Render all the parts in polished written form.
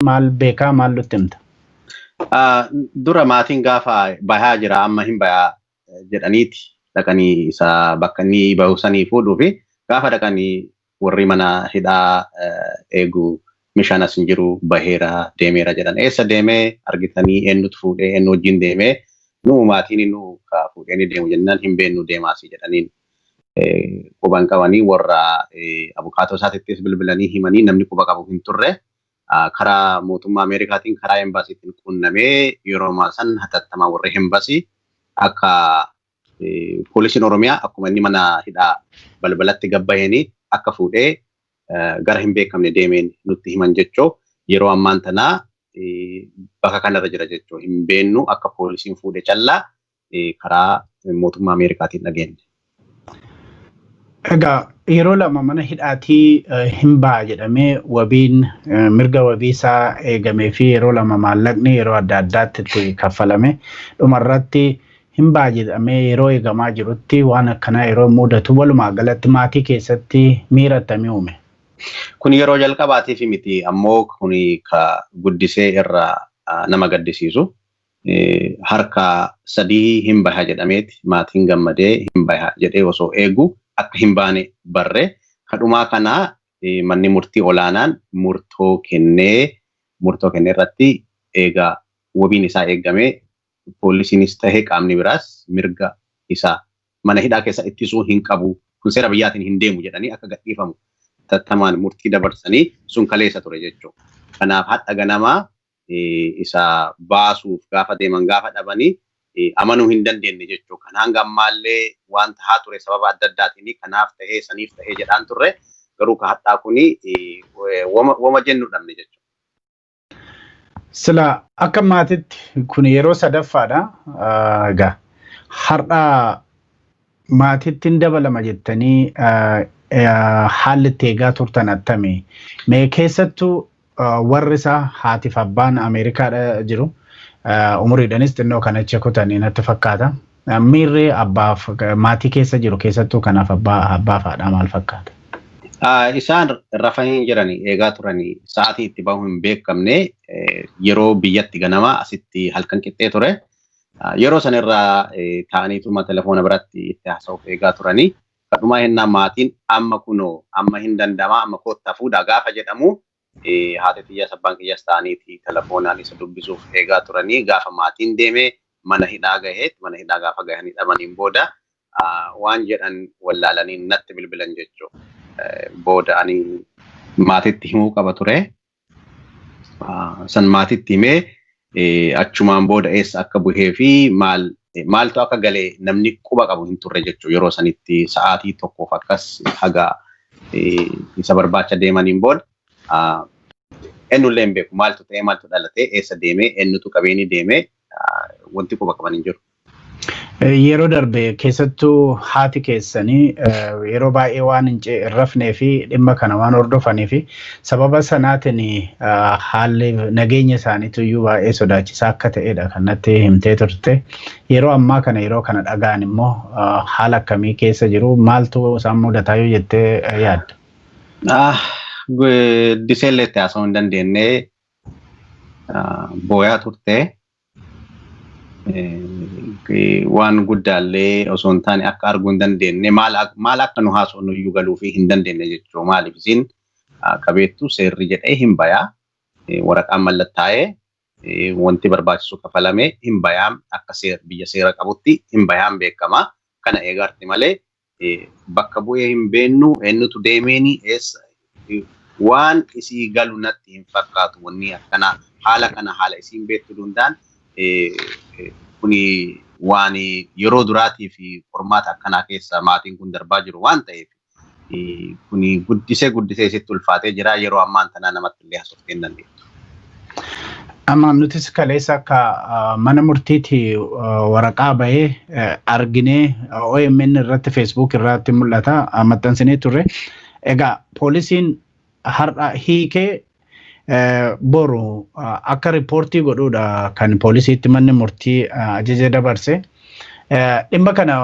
Maal beekaa, maal nutti himta? Dura maatiin gaafa bahaa jira, amma hin bahaa jedhaniiti dhaqanii isa bakka inni bahu sanii fuudhuu fi gaafa dhaqanii warri mana hidhaa eegu "Mishaan as hin jiru, baheera, deemeera" jedhan. Eessa deemee argitanii? Eenyutu fuudhee? Eenyu wajjin deemee? Nu maatiin nu ka fuudhee ni deemu jennaan, "Hin beeknu, deemaasi" jedhaniin. Quban qabanii warra abukaatoo isaatittis bilbilanii himanii namni quba qabu hin turre. Karaa mootummaa Ameerikaatiin, karaa embaasiitiin qunnamee yeroo san hatattamaa warri embaasii akka poolisiin Oromiyaa akkuma inni mana hidhaa balbalatti gabbaheenii akka fuudhee gara hin beekamne deemeen nutti himan jechoo. Yeroo ammaan tanaa bakka kanarra jira jechoo hin beennu, akka poolisiin fuudhe callaa karaa mootummaa Ameerikaatiin dhageenye. Egaa yeroo lama mana hidhaatii hin ba'a jedhamee wabiin mirga wabii isaa eegamee fi yeroo lama maallaqni yeroo adda addaatti itti kaffalame, dhumarratti hin ba'a jedhamee yeroo eegamaa jirutti waan akkanaa yeroo mudatu, walumaa galatti maatii keessatti miira attamii uume? Kun yeroo jalqabaatiif miti, ammoo kun ka guddisee irraa nama gaddisiisu. Harka sadii hin baha jedhameeti maatiin gammadee hin baha jedhee osoo eegu akka hin baane barre. Kadhumaa kanaa manni murtii olaanaan murtoo kennee irratti eegaa wabiin isaa eegamee poolisiinis tahee qaamni biraas mirga isaa mana hidhaa keessa ittisuu hin qabu, kun seera biyyaatiin hin deemu jedhanii akka gadhiifamu tattamaan murtii dabarsanii sun kaleessa ture jechuudha. Kanaaf hadha ganamaa isa baasuuf gaafa deeman gaafa dhabanii amanuu hin dandeenye jechuudha. Kan hanga ammaallee waan tahaa ture sababa adda addaatiin kanaaf tahee saniif tahee jedhaan turre, garuu ka hadhaa kuni wama jennu dhabne jechuudha. Sila akka maatitti kun yeroo sadaffaadha. Egaa har'a maatitti hin dabalama jettanii haalli itti eegaa turtan attami? Mee keessattuu warri isaa haatiif abbaan Ameerikaadha jiru. Umuriidhanis xinnoo kan achi kutanii natti fakkaata. Miirri abbaaf maatii keessa jiru, keessattuu kanaaf abbaa fi haadhaa maal fakkaata? Isaan rafanii jiranii eegaa turanii, sa'aatii itti bahu hin beekamne. Yeroo biyyatti ganamaa asitti halkan qixxee ture. Yeroo sanirraa ta'aniituma telefoona biratti itti haasa'uuf eegaa turanii. Kadhumaa hennaa maatiin amma kunoo amma hin danda'ama, amma koottaa fuudhaa gaafa jedhamu, haati xiyyaas abbaan kiyyaas ta'aniiti telefoonaan isa dubbisuuf eegaa turanii. Gaafa maatiin deemee mana hidhaa gahee, mana hidhaa gaafa gahanii dhabaniin booda waan jedhan wallaalanii natti bilbilan jechuudha. Booda ani maatitti himuu qaba ture. San maatitti himee achumaan booda eessa akka buhee fi maal maaltu akka galee namni quba qabu hin turre jechuudha. Yeroo sanitti sa'aatii tokkoof akkas haga isa barbaacha deemaniin booda eenyullee hin beeku, maaltu ta'ee, maaltu dhalatee, eessa deemee, eenyutu qabeenii deemee, wanti quba qaban hin jiru. Yeroo darbe keessattuu haati keessanii yeroo baay'ee waan hin rafnee fi dhimma kana waan hordofanii fi sababa sanaatiin haalli nageenya isaaniitu iyyuu baay'ee sodaachisaa akka ta'edha kan natti himtee turte. Yeroo ammaa kana yeroo kana dhagaan immoo haala akkamii keessa jiru? Maaltu isaan mudataa yoo jettee yaadda? Guddisee itti haasa'uu hin dandeenye, booyaa turte. Waan guddaallee osoo hin taane akka arguu hin dandeenye, maal akka nu haasofnu iyyuu galuufii hin dandeenye jechuudha. Maaliif isin qabeettu seerri jedhee hin bayaa, waraqaan mallattaa'ee, wanti barbaachisu kafalamee hin bayaa, akka biyya seera qabutti hin bayaan beekama. Kana eegaarti malee bakka bu'ee hin beennu, eenyutu deemeeni, eessa, waan isii galu natti hin fakkaatu. Wanni akkana haala kana haala isiin beektu hundaan kuni waan yeroo duraatii fi qormaata akkanaa keessa maatiin kun darbaa jiru waan ta'eef, kuni guddisee guddisee isitti ulfaatee jira. Yeroo ammaan tanaa namatti illee haasoftuu hin dandeettu. Amma nutis kaleessa akka mana murtiiti waraqaa bahee arginee OMN irratti, Facebook irratti mul'ata, maxxansinee turre. Egaa poolisiin har'a hiikee boru akka riippoortii godhuudha kan poolisiitti manni murtii ajaja dabarse. Dhimma kana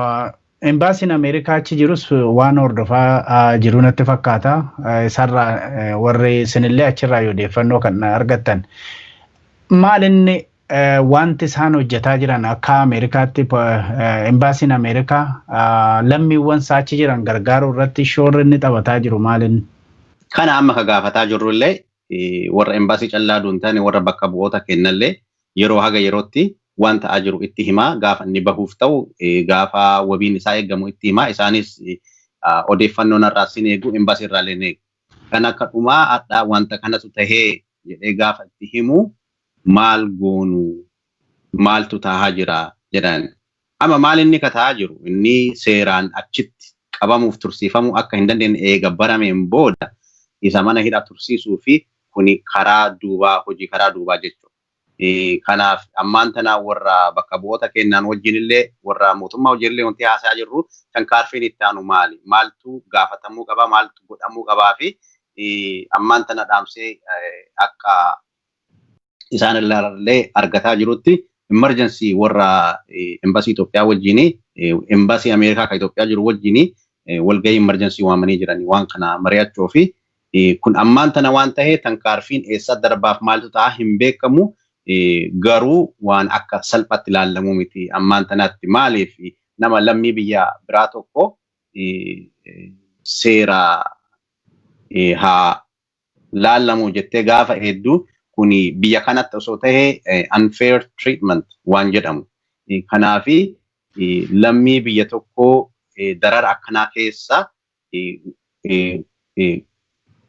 Embaasiin Ameerikaa achi jirus waan hordofaa jiru natti fakkaata. Isarraa warri isinillee achirraa odeeffannoo kan argattan. Maal inni wanti isaan hojjetaa jiran akka Ameerikaatti embaasiin Ameerikaa lammiiwwan isaa achi jiran gargaaruu irratti shoorri inni taphataa jiru maal inni? Kana amma ka gaafataa jirrullee warra embaasii callaa duun taane, warra bakka bu'oota kennallee yeroo haga yerootti waan ta'aa jiru itti himaa, gaafa inni bahuuf ta'u, gaafa wabiin isaa eegamu itti himaa, isaanis odeeffannoo narraa sin eegu, embaasii irraallee ni eegu. Kan akka dhumaa hadhaa wanta kanatu tahee jedhee gaafa itti himu, maal goonu, maaltu tahaa jira jedhan. Amma maal inni ka tahaa jiru? Inni seeraan achitti qabamuuf tursiifamuu akka hin dandeenye eega barameen booda isa mana hidhaa tursiisuu fi kuni karaa duubaa, hojii karaa duubaa jechuudha. Kanaaf ammaan tana warra bakka bu'oota kennaan wajjin illee, warra mootummaa wajjin illee wanti haasaa jirru, tankaarfiin itti aanu maali? Maaltu gaafatamuu qaba? Maaltu godhamuu qabaa? Fi ammaan tana dhaamsee akka isaan illee argataa jirutti, emergency warra embassy Itoophiyaa wajjin, embassy Ameerikaa kan Itoophiyaa jiru wajjin walgahii emergency waamanii jiranii waan kana mari'achuu fi kun ammaan tana waan ta'e tankaarfiin eessa darbaaf maaltu ta'a hin beekamu, garuu waan akka salphatti ilaallamuu miti ammaan tanatti. Maaliif nama lammii biyya biraa tokko seera haa laallamuu jettee gaafa hedduu, kuni biyya kanatti osoo ta'e unfair treatment waan jedhamu. Kanaafi lammii biyya tokkoo darara akkanaa keessa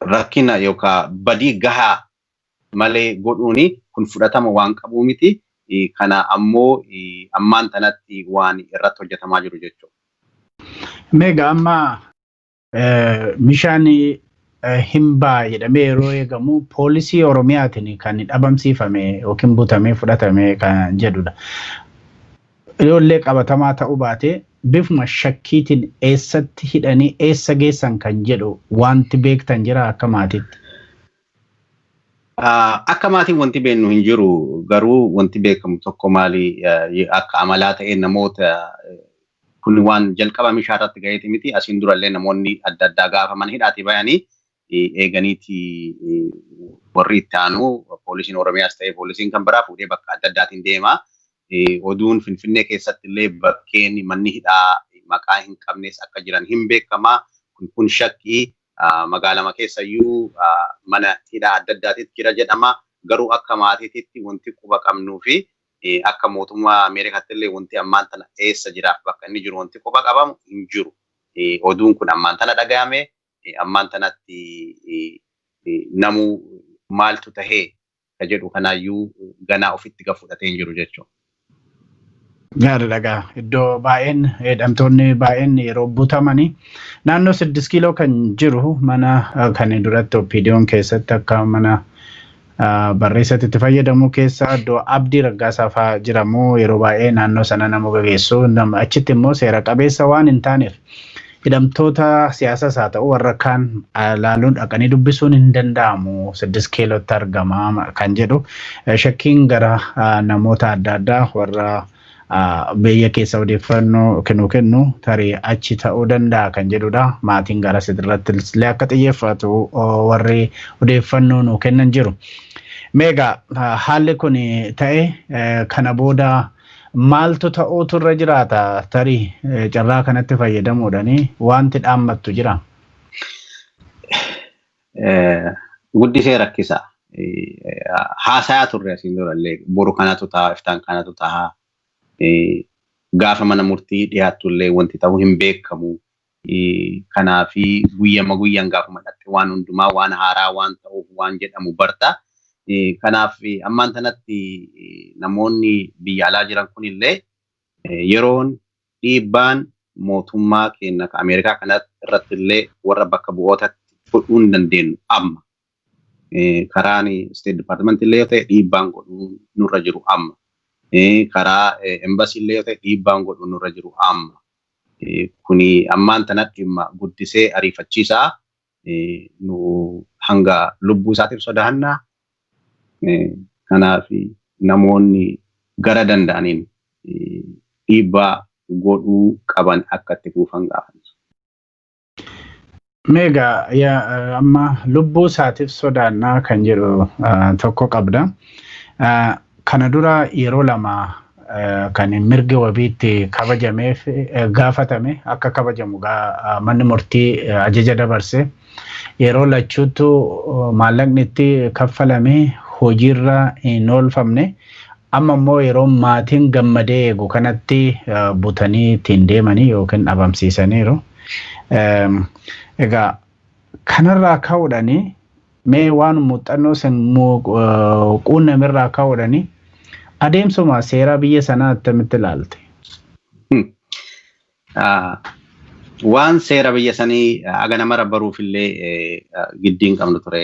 rakkina yookaan badii gahaa malee godhuuni kun fudhatama waan qabu miti. Kana ammoo ammaan tanatti waan irratti hojjetamaa jiru jechuudha. Meegaa amma bishaan hin ba'a jedhamee yeroo eegamu poolisii Oromiyaatiin kan dhabamsiifame yookiin butamee fudhatame kan jedhudha. Ijoollee qabatamaa ta'uu baate, bifuma shakkiitiin eessatti hidhanii eessa geessan kan jedhu wanti beektan jira akka maatiitti? Akka maatiin wanti beeknu hin jiru, garuu wanti beekamu tokko maali, akka amalaa ta'e namoota kun waan jalqaba meeshaa irratti gaheeti miti. Asiin durallee namoonni adda addaa gaafa mana hidhaatii bayanii eeganiiti warri itti aanu poolisiin Oromiyaas ta'e poolisiin kan biraa fuudhee bakka adda addaatiin deema. Oduun Finfinnee keessatti illee bakkeen manni hidhaa maqaa hin qabnes akka jiran hin beekama. Kun shakkii magaalama keessayyuu mana hidhaa adda addaatitti jira jedhama. Garuu akka maatiititti wanti quba qabnuu fi akka mootummaa Ameerikaatti illee wanti ammaan tana eessa jiraaf bakka inni jiru wanti quba qabamu hin jiru. Oduun kun ammaan tana dhagahame, ammaan tanatti namuu maaltu tahee ka jedhu kanaayyuu ganaa ofitti ga fudhatee hin jiru jechuudha. Gaarii dhagaa, iddoo baay'een hidhamtoonni baay'een yeroo butamanii naannoo 6 kiiloo kan jiru mana kan duratti OPDO'n keessatti akka mana barreessatti itti fayyadamu keessa iddoo Abdii Raggaasaa fa'aa jiramu yeroo baay'ee naannoo sana nama gageessu. Achitti immoo seera qabeessa waan hin taaneef hidhamtoota siyaasaas haa ta'u warra kaan laaluun dhaqanii dubbisuun hin danda'amu, 6 kiilootti argama kan jedhu shakkiin gara namoota adda addaa warra biyya keessa odeeffannoo kennu tarii achi ta'uu danda'a kan jedhudha. Maatiin gara irratti illee akka xiyyeeffatu warri odeeffannoo nu kennan jiru. Meegaa haalli kun ta'e kana booda maaltu ta'uutu irra jiraata? Tarii carraa kanatti fayyadamuudhaan wanti dhaammattu jira? Guddisee rakkisa. Haasayaa turre asiin durallee, boru kanatu ta'a, iftaan kanatu ta'a. Gaafa mana murtii dhiyaattu illee wanti ta'u hin beekamu. Kanaafi guyyama guyyaan gaafuma dhatte waan hundumaa waan haaraa waan ta'uuf waan jedhamu barta. Kanaaf ammaan tanatti namoonni biyya alaa jiran kunillee yeroon dhiibbaan mootummaa keenya Ameerikaa kana irratti illee warra bakka bu'ootatti godhuu hin dandeenyu amma. Karaan State Department illee yoo ta'e dhiibbaan godhuu nurra jiru amma. Karaa embassy illee yoo ta'e dhiibbaan godhuu nurra jiru amma. Kuni ammaan tanatti dhimma guddisee ariifachiisaa, nu hanga lubbuu isaatiif sodaannaa. Kanaaf namoonni gara danda'aniin dhiibbaa godhuu qaban akka itti fuufan gaafanna. Meegaa amma lubbuu isaatiif sodaannaa kan jedhu tokko qabda. Kana dura yeroo lama kan mirgi wabiitti kabajameef gaafatame akka kabajamu manni murtii ajaja dabarse, yeroo lachuuttu maallaqni itti kaffalame hojiirra hin oolfamne. Amma immoo yeroo maatiin gammadee eegu kanatti butanii ittiin deemanii yookiin dhabamsiisaniiru. Egaa kanarraa ka'uudhaani, mee waan muuxannoo san quunnamirraa ka'uudhaani, adeemsuma seeraa biyya sanaa attamitti ilaalte? Waan seera biyya sanii haga nama baruuf illee giddii hin qabnu ture.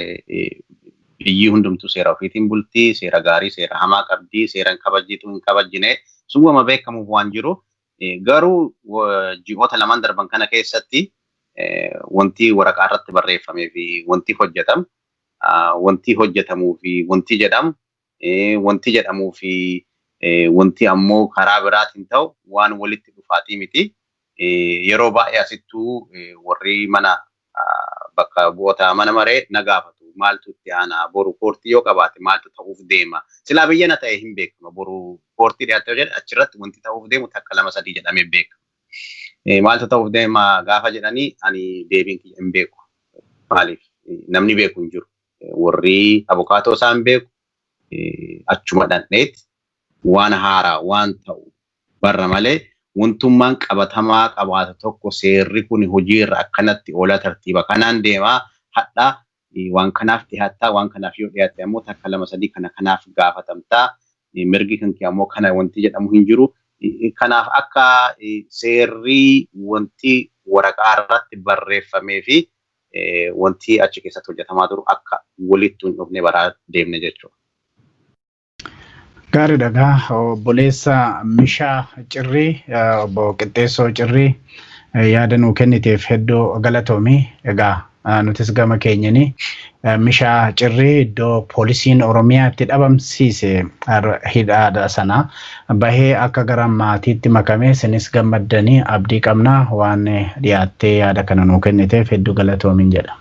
Biyyi hundumtuu seera ofiitiin bultii, seera gaarii, seera hamaa qabdi, seera hin kabajjitu hin kabajjine, sun wama beekamuuf waan jiru. Garuu ji'oota lamaan darban kana keessatti wanti waraqaa irratti barreeffamee fi wanti hojjetamu, wanti hojjetamuu fi wanti jedhamu, wanti jedhamuu fi wanti ammoo karaa biraatiin ta'u waan walitti dhufaatii miti. Yeroo baay'ee asittuu warri mana bakka bu'oota mana maree na gaafatu. Maaltu itti aanaa? Boru koortii yoo qabaate maaltu ta'uuf deema? Silaa biyya na ta'e hin beekama. Boru koortii dhiyaate yoo jedhe achirratti wanti ta'uuf deemu takka, lama, sadii jedhamee beekama. Maaltu ta'uuf deema gaafa jedhanii, ani deebiin kiyya hin beeku. Maaliif? Namni beeku hin jiru. Warri abukaatoo isaa hin beeku. Achuma dhandheet waan haaraa waan ta'u barra malee, wantummaan qabatamaa qabaatu tokko seerri kun hojiirra akkanatti oola, tartiiba kanaan deemaa, hadhaa waan kanaaf dhiyaattaa, waan kanaaf yoo dhiyaatte ammoo takka, lama, sadii kana kanaaf gaafatamtaa, mirgi kan kee ammoo kana wanti jedhamu hin jiru. Kanaaf akka seerri wanti waraqaa irratti barreeffamee fi wanti achi keessatti hojjetamaa jiru akka walitti hin dhufne baraa deemne jechuudha. Gaariidha gaa, obboleessa Mishaa Cirrii, obbo Qixxeessoo Cirrii, yaada nuu kenniteef hedduu galatoomi. Egaa nutis gama keenyanii Mishaa Cirrii iddoo poolisiin Oromiyaa itti dhabamsiise hidhaadha sana bahee akka gara maatiitti makame isinis gammaddanii abdii qabna. Waan dhiyaattee yaada kana nuu kenniteef hedduu galatoomin jedha.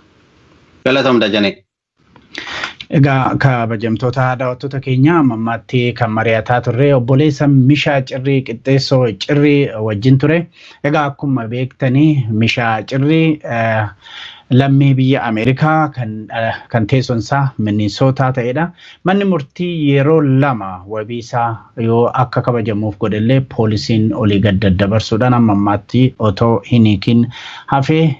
Galatoom, Dajanee. Egaa kabajamtoota daawwattoota keenya, amma ammaatti kan mari'ataa turre obboleessa Mishaa Cirrii, Qixxeessoo Cirrii wajjin ture. Egaa akkuma beektanii, Mishaa Cirrii lammii biyya Ameerikaa kan teessoon isaa Minisootaa ta'edha. Manni murtii yeroo lama wabii isaa yoo akka kabajamuuf godhellee, poolisiin olii gad daddabarsuudhaan amma ammaatti otoo hin hiikin hafee,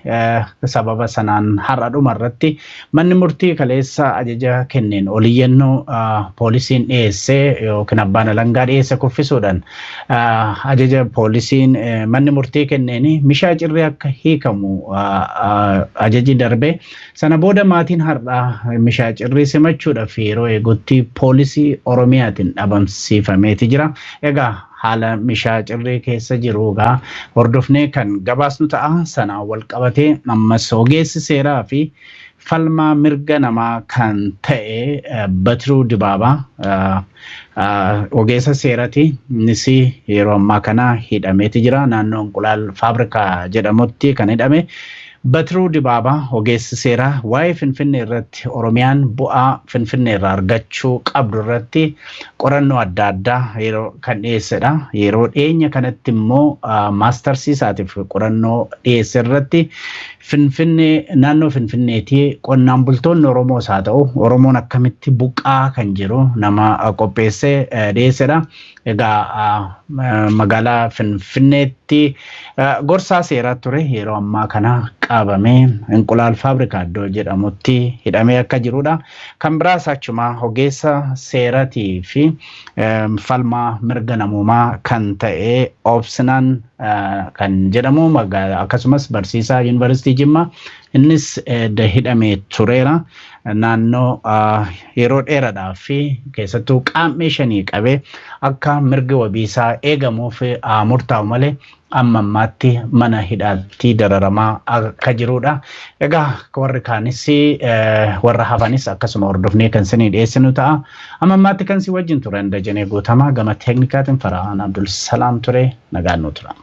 sababa sanaan har'a dhuma irratti manni murtii kaleessa ajaja kenneen oliyyannoo poolisiin dhiyeessee yookiin abbaan alangaa dhiyeesse kuffisuudhaan, ajaja poolisiin manni murtii kenneen Mishaa Cirrii akka hiikamu ajaji darbe. Sana booda maatiin har'aa Mishaa Cirrii simachuudhaaf yeroo eegutti poolisii Oromiyaatiin dhabamsiifameeti jira. Egaa haala Mishaa Cirrii keessa jiru egaa hordofnee kan gabaasnu ta'a. Sanaan wal qabatee ammas ogeessi seeraa fi falmaa mirga namaa kan ta'e Batiruu Dibaabaa ogeessa seerati. Innis yeroo ammaa kana hidhameeti jira. Naannoo Inqulaal Faabrikaa jedhamutti kan hidhame. Batiruu Dibaabaa ogeessi seeraa waa'ee Finfinnee irratti, Oromiyaan bu'aa Finfinnee irraa argachuu qabdu irratti qorannoo adda addaa yeroo kan dhiyeessedha. Yeroo dhiyeenya kanatti immoo maastarsii isaatiif qorannoo dhiyeesse irratti Finfinnee, naannoo Finfinneetii qonnaan bultoonni Oromoos haa ta'u Oromoon akkamitti buqqaa kan jiru nama qopheessee dhiyeessedha. Egaa magaalaa Finfinneetti gorsaa seeraa ture. Yeroo ammaa kana qabamee Inqulaal Faabrikaa iddoo jedhamutti hidhamee akka jirudha. Kan biraas achuma ogeessa seeratii fi falmaa mirga namoomaa kan ta'e Obsinaan kan jedhamu, akkasumas barsiisaa Yuunivarsiitii Jimmaa, innis hidhamee tureera. Naannoo yeroo dheeraadhaaf fi keessattuu qaammee 5 qabee akka mirgi wabii isaa eegamuuf murtaa'u malee amma ammaatti mana hidhaatti dararamaa akka jirudha. Egaa warri kaanis, warra hafanis akkasuma hordofnee kan isinii dhiyeessinu ta'a. Amma ammaatti kan si wajjin turan Dajanee Guutamaa, gama teeknikaatiin Fara'aan Abdul Salaam ture. Nagaan nu tura.